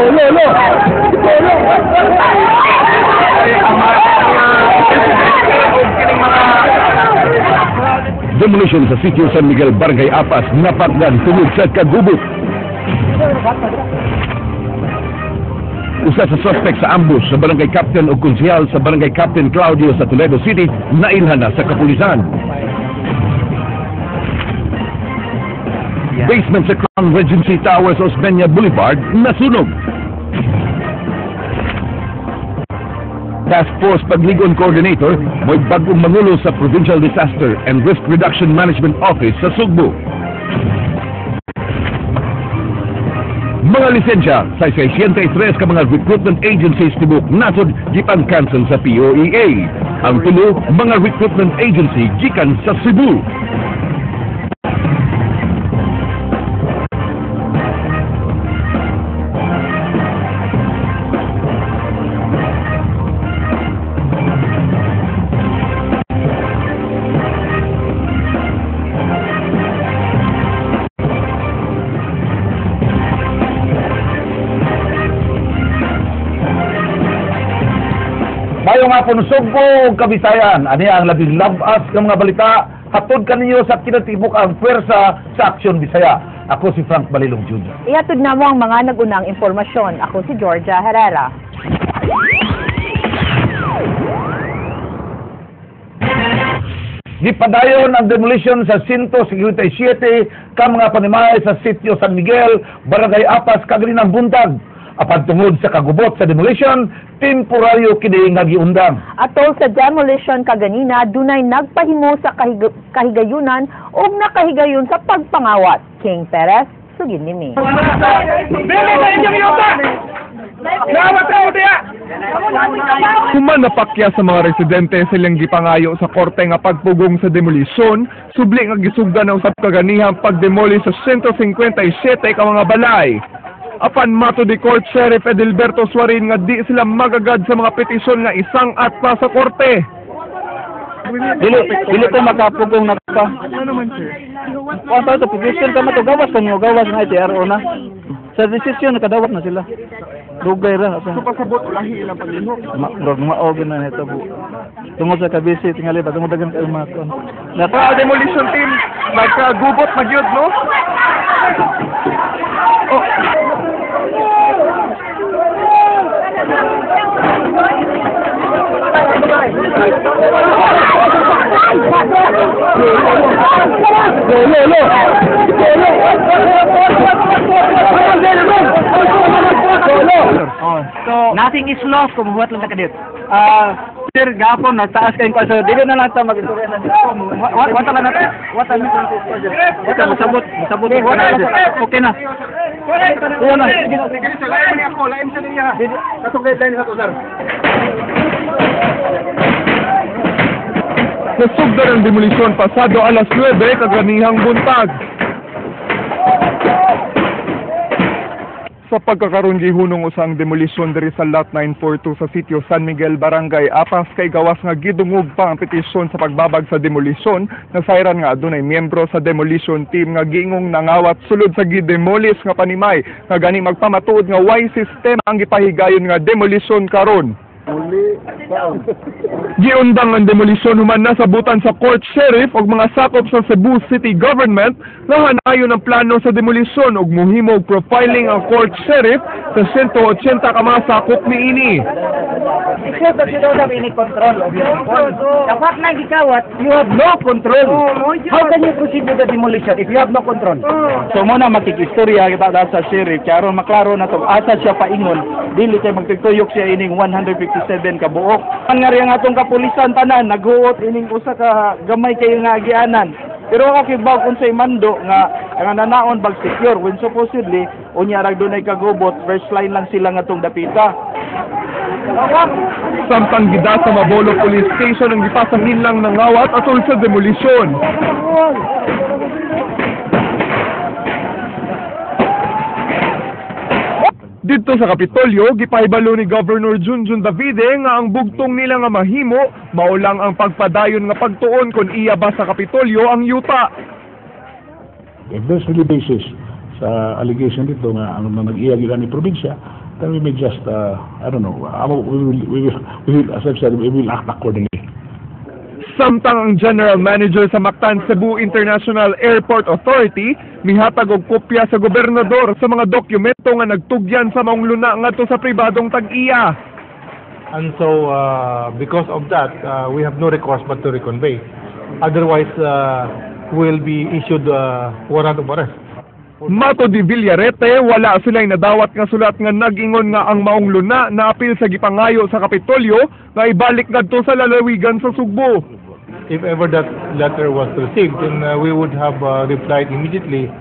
Lolo! Lolo! Demolition sa sitio San Miguel, Barangay Apas, napakdan tungod sa kagubot. Usa sa suspect sa ambush sa Barangay Captain o konsehal sa Barangay Captain Claudio sa Toledo City, nailhan na sa kapulisan. Basement sa Crown Regency Towers, Osmeña Boulevard, nasunog. Task Force Pagligon Coordinator, mo'y bagong mangulo sa Provincial Disaster and Risk Reduction Management Office sa Sugbo. Mga lisensya sa 603 ka mga recruitment agencies tibok nasod gipan cancel sa POEA. Ang tulo, mga recruitment agency gikan sa Cebu. Maayong hapon Sugbo ug Kabisayan. Ani ang labing labas nga mga balita hatod kaninyo sa kinatibuk ang puwersa sa Aksyon Bisaya. Ako si Frank Balilong Jr. Ihatod na mo ang mga nagunang impormasyon. Ako si Georgia Herrera. Gipadayon ang demolition sa 157 ka mga panimay sa sitio San Miguel, Barangay Apas, kaganinang buntag. Apan tungod sa kagubot sa demolition, temporaryo kini nga giundang. Atol sa demolition kaganina, dunay nagpahimo sa kahigayunan ug nakahigayon sa pagpangawat. King Perez, sugid ni mi. Human napakya sa mga residente silang gipangayo sa korte nga pagpugong sa demolisyon, subli nga gisugdan ang usab kaganihang pagdemoli sa 157 ka mga balay. Apan mato di Court Sheriff Edilberto Suarin nga di sila magagad sa mga petisyon nga isang atpa sa korte. Dili ko makapugong na pa. Ano naman, sir? Kung sa ito, petition ka mato, gawas ka niyo, gawas na ITRO na. Sa desisyon, nakadawat na sila. Dugay ra. So pasabot, lahi ilang paglihok. Murag maog na nito bu. Tungod sa kabisi, tingali ba, tungod dagan kayo mga kuan. Mga demolition team, nagkagubot magyud, no? Oh. So, nothing is lost kung buhat lang ka kadit. Sir, gapon nagtaas kayo ko. So, dili na lang ta mag-istorya na dito. Wata lang natin. Wata lang natin. Wata masabot, masabot. Okay na. Uwan na. Sige, sir, lain ni ako, lain sa niya. Katong guideline sa to, sir. Nasugdan ang demolisyon pasado alas 9 kaganihang buntag. Sa pagkakaroon gihunong usang demolisyon diri sa Lot 942 sa sitio San Miguel, Barangay Apas, kay gawas nga gidungog pa ang petisyon sa pagbabag sa demolisyon, nasayran nga adunay miyembro sa demolition team nga giingong nangawat sulod sa gidemolis nga panimay nga gani magpamatuod nga way sistema ang gipahigayon nga demolisyon karon. Giundang ang demolisyon human nasabutan sa court sheriff og mga sakop sa Cebu City Government nga hanayon ang plano sa demolisyon ug muhimo og profiling ang court sheriff sa 180 ka mga sakop niini. Except that you don't have any control of your people. Dapat na gikawat, you have no control. How can you proceed with the demolition if you have no control? So muna makikistorya kita dahil sa sheriff, kaya aron maklaro na to, asa siya paingon, dili kay magtugtuyok siya ining 157 ka buok. Ang nga ang atong kapulisan tanan, naghuot ining usa ka gamay kayo nga agianan. Pero okay ba kung say mando nga ang nanaon bag secure when supposedly unya rag dunay kagubot, first line lang sila nga tong dapita. Samtang gida sa Mabolo Police Station ang gipasahin lang nangawat atol sa demolisyon. Didto sa Kapitolyo, gipahibalo ni Governor Junjun Davide nga ang bugtong nila nga mahimo, mao lang ang pagpadayon nga pagtuon kon iya ba sa Kapitolyo ang yuta. If there's really basis sa allegation dito nga ang nag-iya gyud ni probinsya, Then we may just, I don't know, we will, as I've said, we will act accordingly. Samtang ang General Manager sa Mactan Cebu International Airport Authority mihatag og kopya sa gobernador sa mga dokumento nga nagtugyan sa maong luna ngadto sa pribadong tag-iya. And so, because of that, we have no recourse but to reconvey. Otherwise, we'll be issued warrant of arrest. Matod ni Villarete, wala sila'y nadawat nga sulat nga nag-ingon nga ang maong luna na apil sa gipangayo sa Kapitolyo nga ibalik ngadto sa lalawigan sa Sugbo. If ever that letter was received, then we would have replied immediately.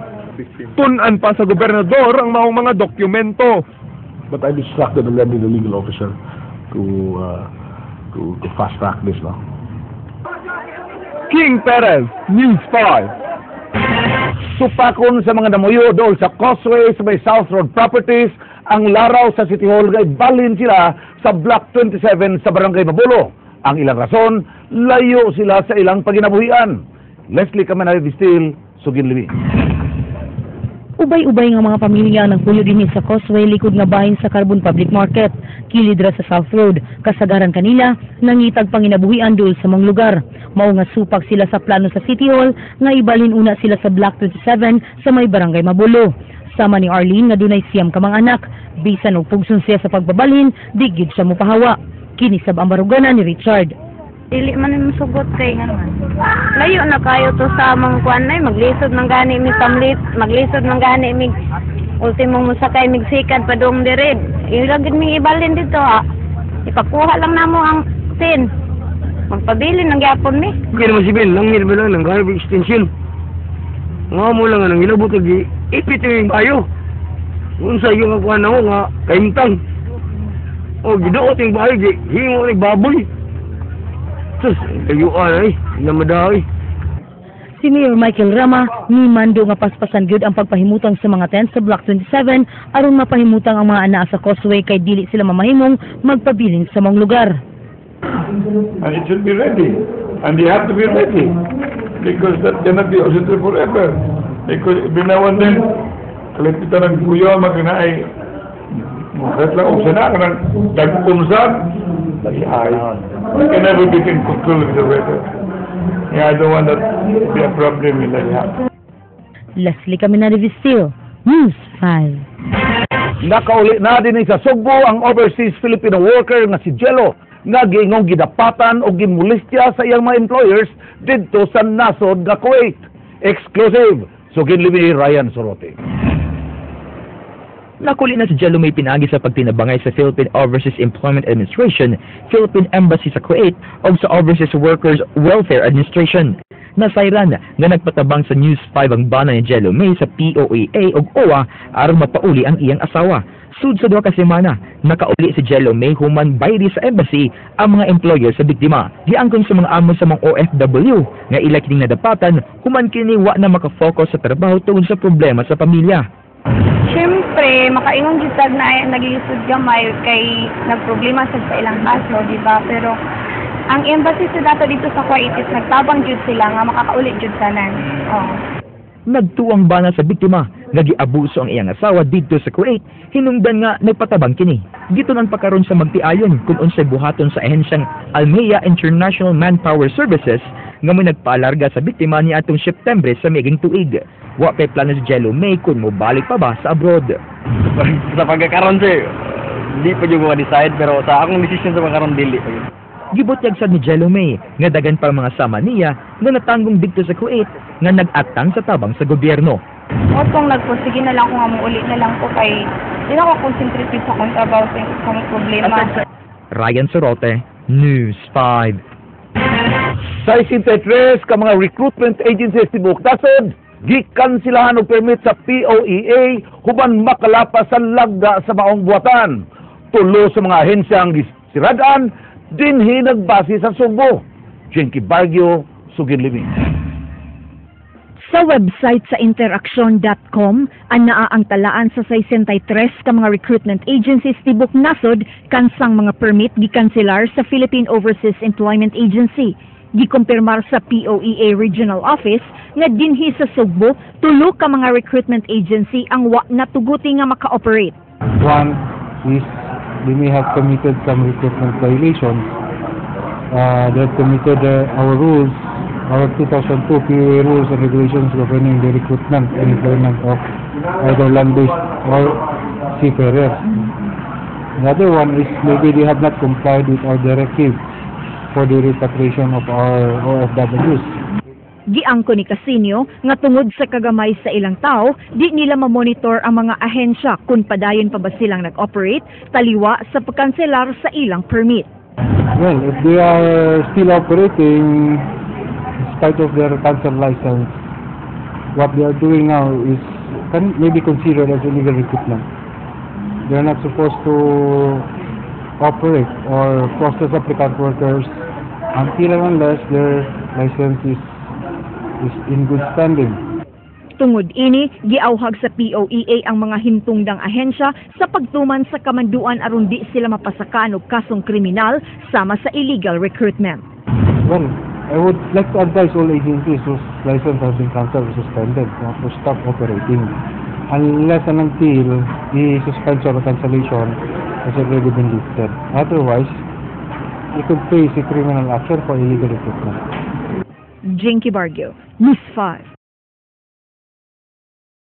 Tun-an pa sa gobernador ang maong mga dokumento. But I've instructed already the legal officer to fast track this, no? King Perez, News 5. Supakon sa mga namuyo dool sa causeway sa may South Road Properties ang laraw sa City Hall kay balhin sila sa Block 27 sa Barangay Mabolo. Ang ilang rason, layo sila sa ilang paginabuhian. Leslie Kamanay Vistil, Sugin Limi. Ubay-ubay nga mga pamilya ang nagpuyo dinhi sa causeway likod nga bahin sa Carbon Public Market, kilid ra sa South Road. Kasagaran kanila nangitag panginabuhian duol sa maong lugar. Mao nga supak sila sa plano sa City Hall nga ibalhin una sila sa Block 27 sa may Barangay Mabolo. Sama ni Arlene nga dunay 9 ka mga anak, bisan og pugson siya sa pagbabalhin, di gyud siya mopahawa. Kini sab ang baruganan ni Richard. Dili man ni musugot kay nga naman. Layo na kayo to sa among kuan nay, maglisod man gani mi pamlit, maglisod man gani mi ultimo mosakay mig sikad padung diri. Ila gid mi ibalhin dito ha. Ipakuha lang namo ang tin. Magpabilin lang gyapon mi. Okay naman sibil, nang ngil lang, nang garbage extension. Nga mo lang, nang hilabot lagi, ipit yung bayo. Unsa yung nga kuha na ko nga, kahimtang. O, giduot yung bayo, gi, himo ni baboy. Sus, layuan ay, namadaw. Si Mayor Michael Rama ni mando nga paspasan gyud ang pagpahimutang sa mga tent sa Block 27 aron mapahimutang ang mga anaa sa causeway kay dili sila mamahimong magpabilin sa maong lugar. And it should be ready. And they have to be ready. Because that cannot be also true forever. Because every now and then, kalipitan ng kuya, magna ay, kahit lang usa na, kanang dagkumsan, ay, we can never be in control of the weather. Yeah, I don't want that to be a problem in the Leslie Caminari Vistil, News 5. Nakauli na din sa Sugbo ang overseas Filipino worker nga si Jello nga giingong gidapatan o gimolestya sa iyang mga employers didto sa nasod nga Kuwait. Exclusive, Sugin Limi, Ryan Sorote. Nakauli na si Jello May pinagi sa pagtinabangay sa Philippine Overseas Employment Administration, Philippine Embassy sa Kuwait o sa Overseas Workers Welfare Administration. Nasayran nga nagpatabang sa News 5 ang bana ni Jello May sa POEA ug OWWA aron mapauli ang iyang asawa. Sud sa 2 ka semana, nakauli si Jello May human bayri sa embassy ang mga employer sa biktima. Giangkon sa mga amo sa mga OFW nga ila kining nadapatan human kini wa na makafocus sa trabaho tungod sa problema sa pamilya. Siyempre, makaingon jud tag na ay naglisod gamay kay nagproblema sad sa ilang kaso, di ba? Pero ang embassy sa dato dito sa Kuwait is nagtabang jud sila nga makakauli jud tanan. Oh. Nagtuang bana sa biktima nga giabuso ang iyang asawa didto sa Kuwait, hinungdan nga nagpatabang kini. Gitun-an pa karon sa magtiayon kung unsay buhaton sa ahensyang Almea International Manpower Services nga may nagpaalarga sa biktima ni atong September sa miaging tuig. Wa pay plano si Jello May kung mobalik pa ba sa abroad. Sa pagkakaroon sir, di pa jud ko ma-decide pero sa akong decision sa pagkaroon, dili pa jud. Gibutyag sad ni Jello May nga dagan pa mga sama niya nga natanggong didto sa Kuwait nga nag-atang sa tabang sa gobyerno. Otong nagpursige na lang ko nga muuli na lang ko kay di na ko concentrate sa akong trabaho sa akong problema. Ryan Sorote, News 5. 63 ka mga recruitment agencies tibuok nasod gikansilahan og permit sa POEA human makalapas sa lagda sa maong buhatan. Tulo sa mga ahensyang gisirad-an dinhi nagbase sa Sugbo. Jinky Bargio, Sugin Limi. Sa website sa interaksyon.com, anaa ang talaan sa 63 ka mga recruitment agencies tibok nasod kansang mga permit gikanselar sa Philippine Overseas Employment Agency. Gikumpirmar sa POEA Regional Office nga dinhi sa Sugbo, tulo ka mga recruitment agency ang wa natuguti nga maka-operate. 1, is they may have committed some recruitment violations. They have committed our rules, our 2002 POEA rules and regulations governing the recruitment and employment of either land-based or seafarers. The other one is maybe they have not complied with our directive for the repatriation of our OFWs. Giangko ni Casinio nga tungod sa kagamay sa ilang tao, di nila mamonitor ang mga ahensya kung padayon pa ba silang nag-operate taliwa sa pagkanselar sa ilang permit. Well, if they are still operating in spite of their cancelled license, what they are doing now is can maybe considered as illegal recruitment. They are not supposed to operate or process applicant workers until and unless their license is in good standing. Tungod ini, giawhag sa POEA ang mga hintungdang ahensya sa pagtuman sa kamanduan aron di sila mapasakaan og kasong kriminal sama sa illegal recruitment. Well, I would like to advise all agencies whose license has been cancelled or suspended to stop operating unless and until the suspension or cancellation has already been lifted. Otherwise, you could face a criminal action for illegal recruitment. Jinky Bargio, News 5.